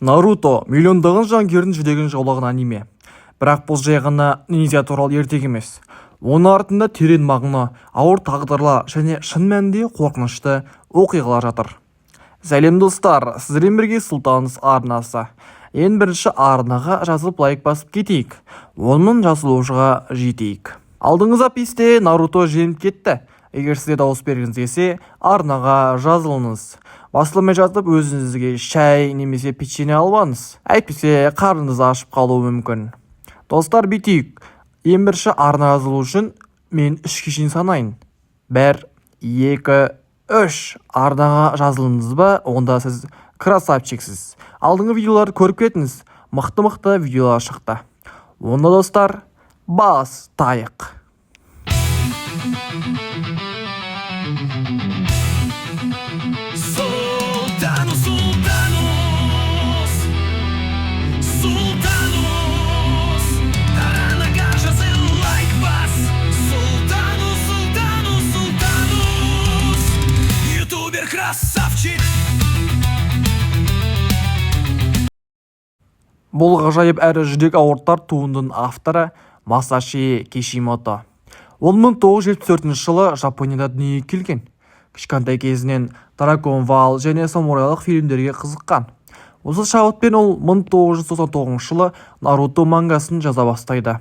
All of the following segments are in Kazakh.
Наруто миллиондаған жанкүйердің жүрегін жаулаған аниме. Бірақ бұл жай ғана ниндзя туралы ертегі емес. Оның артында терең мағына, ауыр тағдырлар және шын мәнінде қорқынышты оқиғалар жатыр. Сәлем, достар, сіздермен бірге Сұлтанс арнасы. Ең бірінші арнаға жазылып, лайк басып кетейік. 10 000 жазылушыға жетейік. Алдыңғы записьте Наруто жеңіп кетті. Егер сізде дауыс бергіңіз келсе, арнаға жазылыңыз. Басылмай жатып өзіңізге шай немесе печенье алып алыңыз. Әйтпесе қарныңыз ашып қалуы мүмкін. Достар, бүйтейік. Ең бірінші арна жазылу үшін мен үшке шейін санайын. Бір, екі, үш. Арнаға жазылдыңыз ба? Онда сіз красавчиксіз. Алдыңғы видеоларды көріп кетіңіз. Мықты-мықты видеолар шықты. Онда, достар, бастайық. Султанус, Султанус, Султанус, Арнаға жазыл, лайк бас. Султанус, Султанус, Султанус, ютубер красавчик. Бұл ғажайып әрі жүрек ауыртар туындының авторы Масаши Кишимото. Ол 1974 жылы Жапонияда дүниеге келген. Кішкентай кезінен Драгон Балл және самурайлық фильмдерге қызыққан. Осы шабытпен ол 1999 жылы Наруто мангасын жаза бастайды.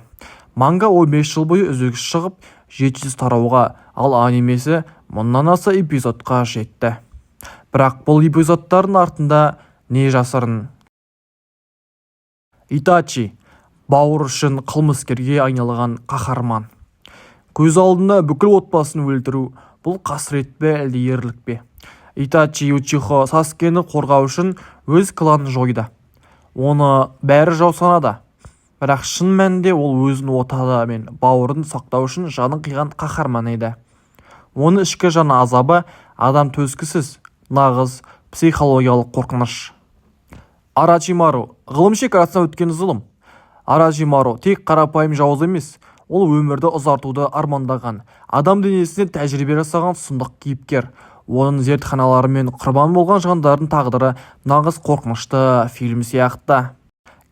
Манга 15 жыл бойы үздіксіз шығып, 700 тарауға, ал анимесі мыңнан аса эпизодқа жетті. Бірақ бұл эпизодтардың артында не жасырын? Итачи – бауыр үшін қылмыскерге айналған қаһарман. Көз алдында бүкіл отбасын өлтіру – бұл қасірет пе, әлде ерлік пе? Итачи Учиха Саскені қорғау үшін өз кланын жойды. Оны бәрі жау санады. Бірақ шын мәнінде ол өзін отаны мен бауырын сақтау үшін жанын қиған қаһарман еді. Оның ішкі жан азабы адам төзгісіз, нағыз психологиялық қорқыныш. Орочимару – ғылым шекарасынан өткен зұлым. Орочимару тек қарапайым жауыз емес, ол өмірді ұзартуды армандаған, адам денесіне тәжірибе жасаған сұмдық кейіпкер. Оның зертханалары мен құрбан болған жандардың тағдыры нағыз қорқынышты фильм сияқты.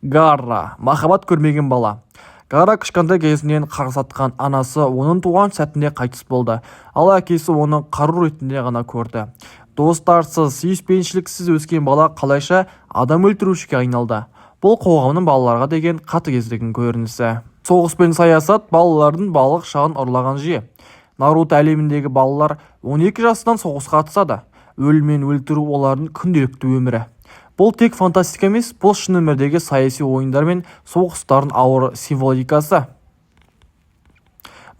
Гаара – махаббат көрмеген бала. Гаара кішкентай кезінен қарғыс атқан анасы оның туған сәтінде қайтыс болды, ал әкесі оны қару ретінде ғана көрді. Достарсыз, сүйіспеншіліксіз өскен бала қалайша адам өлтірушіге айналды? Бұл қоғамның балаларға деген қатыгездігінің көрінісі. Соғыс пен саясат – балалардың балалық шағын ұрлаған жүйе. Наруто әлеміндегі балалар 12 жасынан соғысқа қатысады. Өлім мен өлтіру – олардың күнделікті өмірі. Бұл тек фантастика емес, бұл шын өмірдегі саяси ойындар мен соғыстардың ауыр символикасы.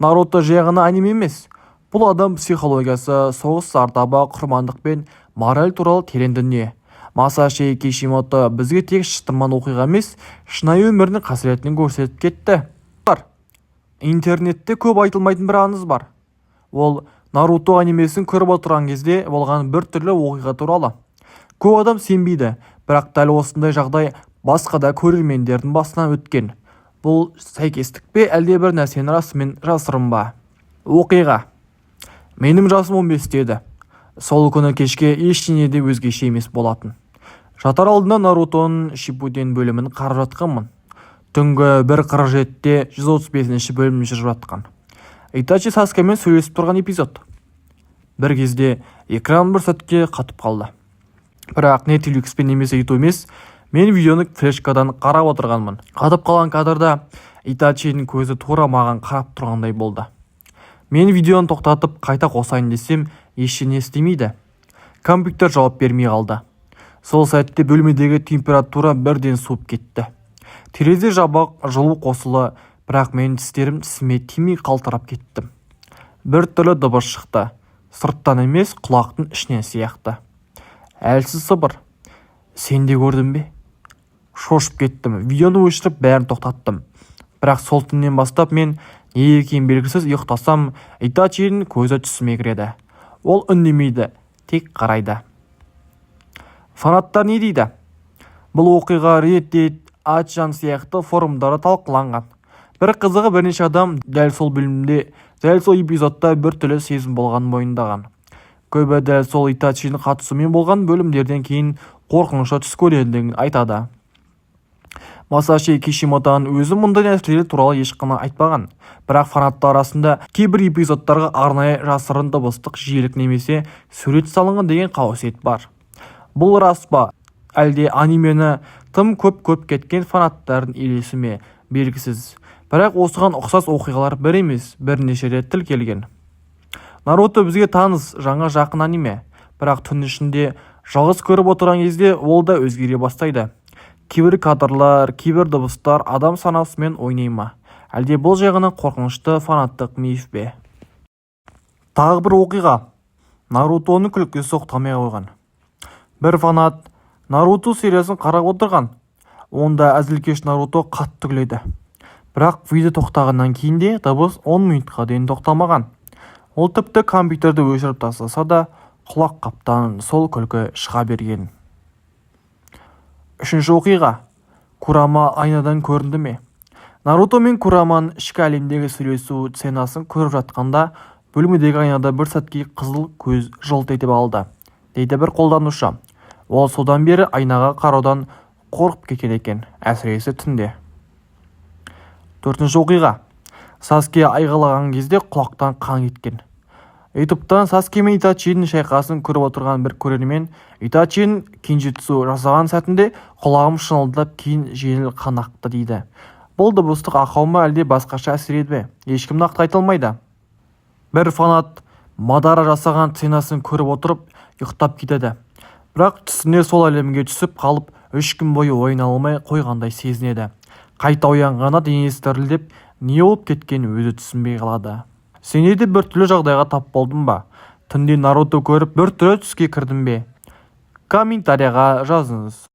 Наруто жай ғана аниме емес, бұл адам психологиясы, соғыс зардабы, құрбандық пен мораль туралы терең дүние. Масаши Кишимото бізге тек шытырман оқиға емес, шынайы өмірдің қасіретін көрсетіп кетті. Интернетте көп айтылмайтын бір аңыз бар. Ол Наруто анимесін көріп отырған кезде болған бір түрлі оқиға туралы. Көп адам сенбейді, бірақ дәл осындай жағдай басқа да көрермендердің басынан өткен. Бұл сәйкестік пе, әлде бір нәрсені расымен жасырын ба? Оқиға: менің жасым 15-те еді. Сол күні кешке ештеңе де өзгеше емес болатын. Жатар алдында Нарутоның Шиппуден бөлімін қарап жатқанмын. Түнгі 1:47-де 135-бөлім жүріп жатқан. Итачи Саскемен сөйлесіп тұрған эпизод. Бір кезде экран бір сәтке қатып қалды. Бірақ Netflix пен немесе YouTube емес, мен видеоны флешкадан қарап отырғанмын. Қатып қалған кадрда Итачидің көзі тура маған қарап тұрғандай болды. Мен видеоны тоқтатып, қайта қосайын десем, ештеңе істемейді. Компьютер жауап бермей қалды. Сол сәтте бөлмедегі температура бірден суып кетті. Терезе жабық, жылу қосулы, бірақ менің тістерім тісіме тимей, қалтырап кеттім. Бір түрлі дыбыс шықты. Сырттан емес, құлақтың ішінен сияқты. Әлсіз сыбыр: «Сен де көрдің бе?» Шошып кеттім, видеоны өшіріп, бәрін тоқтаттым. Бірақ сол түннен бастап мен, не екені белгісіз, ұйықтасам, Итачидің көзі түсіме кіреді. Ол үндемейді, тек қарайды. Фанаттар не дейді? Бұл оқиға Reddit, 8chan сияқты форумдарда талқыланған. Бір қызығы, бірнеше адам дәл сол бөлімде, дәл сол эпизодта бір түрлі сезім болғанын мойындаған. Көбі дәл сол Итачидің қатысуымен болған бөлімдерден кейін Қорқынышты түс көретіндігін айтады. Масаши Кишимотоның өзі мұндай нәрселер туралы ешқашан айтпаған. Бірақ фанаттар арасында кейбір эпизодтарға арнайы жасырын дыбыстық жиілік немесе сурет салынған деген қауесет бар. Бұл рас па, әлде анимені тым көп көріп кеткен фанаттардың елесі ме, белгісіз. Бірақ осыған ұқсас оқиғалар бір емес, бірнеше рет тіркелген. Наруто бізге таныс, жанға жақын аниме. Бірақ түн ішінде жалғыз көріп отырған кезде ол да өзгере бастайды. Кейбір кадрлар, кейбір дыбыстар адам санасымен ойнай ма? Әлде бұл жай ғана қорқынышты фанаттық миф пе? Тағы бір оқиға. Нарутоның күлкісі тоқтамай қойған. Бір фанат Наруто сериясын қарап отырған. Онда әзілкеш Наруто қатты күледі. Бірақ видео тоқтағаннан кейін де дыбыс 10 минутқа дейін тоқтамаған. Ол тіпті компьютерді өшіріп тастаса да, құлаққаптан сол күлкі шыға берген. Үшінші оқиға. Курама айнадан көрінді ме? Наруто мен Кураманың ішкі әлемдегі сөйлесу сценасын көріп жатқанда бөлмедегі айнада бір сәтке қызыл көз жылт етіп алды, дейді бір қолданушы. Ол содан бері айнаға қараудан қорқып кеткен екен, әсіресе түнде. Төртінші оқиға. Саске айғайлаған кезде құлақтан қан кеткен. Ютубтан Саске мен Итачидің шайқасын көріп отырған бір көрермен Итачидің кенджутсу жасаған сәтінде құлағым шыңылдап, кейін жеңіл қан ақты дейді. Бұл дыбыстық ақау ма, әлде басқаша әсер еді ме? Ешкім нақты айта алмайды. Бір фанат Мадара жасаған сценасын көріп отырып ұйықтап кетеді. Бірақ түсінде сол әлемге түсіп қалып, 3 күн бойы ояна алмай қойғандай сезінеді. Қайта оянғанда денесі дірілдеп, не болып кеткенін өзі түсінбей қалады. Сенде де біртүрлі жағдайға тап болдың ба? Түнде Наруто көріп біртүрлі түске кірдің бе? Комментарияға жазыңыз.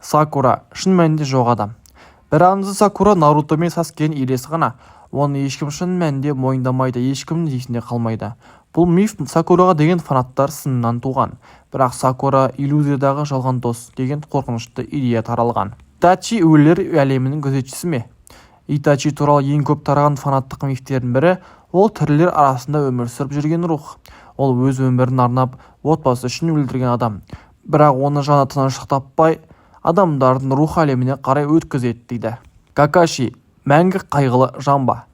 Сакура шын мәнінде жоқ адам. Бір аңызы Сакура Наруто мен Саскенің елесі ғана. Оны ешкім шын мәнінде мойындамайды, ешкімнің есінде қалмайды. Бұл миф Сакураға деген фанаттар сынынан туған. Бірақ Сакура иллюзиядағы жалған дос деген қорқынышты идея таралған. Итачи өлілер әлемінің күзетшісі ме? Итачи туралы ең көп тараған фанаттық мифтердің бірі – ол тірілер арасында өмір сүріп жүрген рух. Ол өз өмірін арнап, отбасы үшін өлтірген адам. Бірақ оны жаны тыныштық таппай, адамдардың рух әлеміне қарай өткізеді дейді. Какаши мәңгі қайғылы жан ба?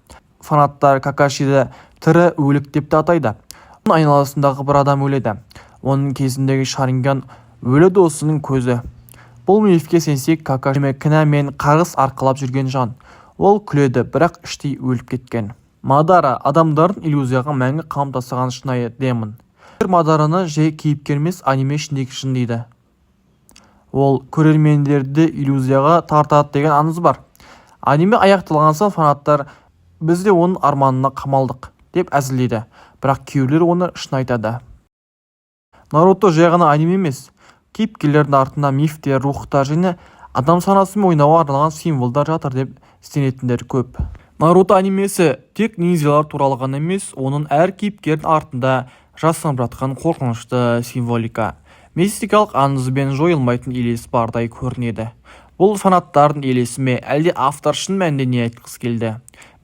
Фанаттар Какашиді тірі өлік деп те атайды. Оның айналасындағы бір адам өледі. Оның кезіндегі Шаринган өлі досының көзі. Бұл мифке сенсек, Какаши кінә мен қарғыс арқалап жүрген жан. Ол күледі, бірақ іштей өліп кеткен. Мадара адамдардың иллюзияға мәңгі қамап тастаған шынайы демон. Мадараны жай кейіпкер емес, аниме ішіндегі жын дейді. Ол көрермендерді иллюзияға тартады деген аңыз бар. Аниме аяқталған соң фанаттар біз де оның арманына қамалдық деп әзілдейді, бірақ кейбіреулер оны шын айтады. Наруто жай ғана аниме емес. Кейіпкерлердің артында мифтер, рухтар және адам санасымен ойнауға арналған символдар жатыр деп сенетіндер көп. Наруто анимесі тек ниндзялар туралы ғана емес, оның әр кейіпкердің артында жасырынып жатқан қорқынышты символика, мистикалық аңыз бен жойылмайтын елес бардай көрінеді. Бұл фанаттардың елесі ме, әлде автор шын мәнінде не айтқысы келді?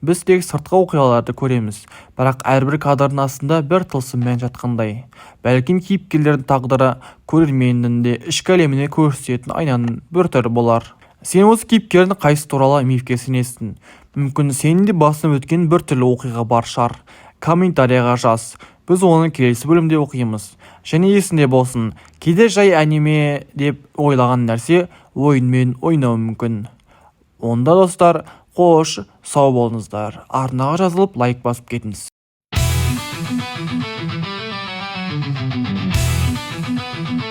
Біз тек сыртқы оқиғаларды көреміз, бірақ әрбір кадрдың астында бір тылсым мән жатқандай. Бәлкім, кейіпкерлердің тағдыры көрерменнің де ішкі әлеміне көрсететін айнаның бір түрі болар. Сен осы кейіпкердің қайсысы туралы мифке сенесің? Мүмкін, сенің де басынан өткен бір түрлі оқиға бар шығар. Комментарияға жаз, біз оны келесі бөлімде оқимыз. Және есіңде болсын, кейде жай аниме деп ойлаған нәрсе ойынмен ойнауы мүмкін. Онда, достар, қош, сау болыңыздар. Арнаға жазылып, лайк басып кетіңіз.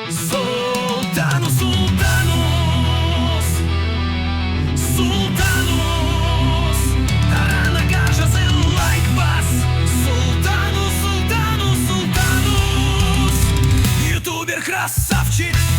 Султанус, Султанус, Султанус. Красавчик.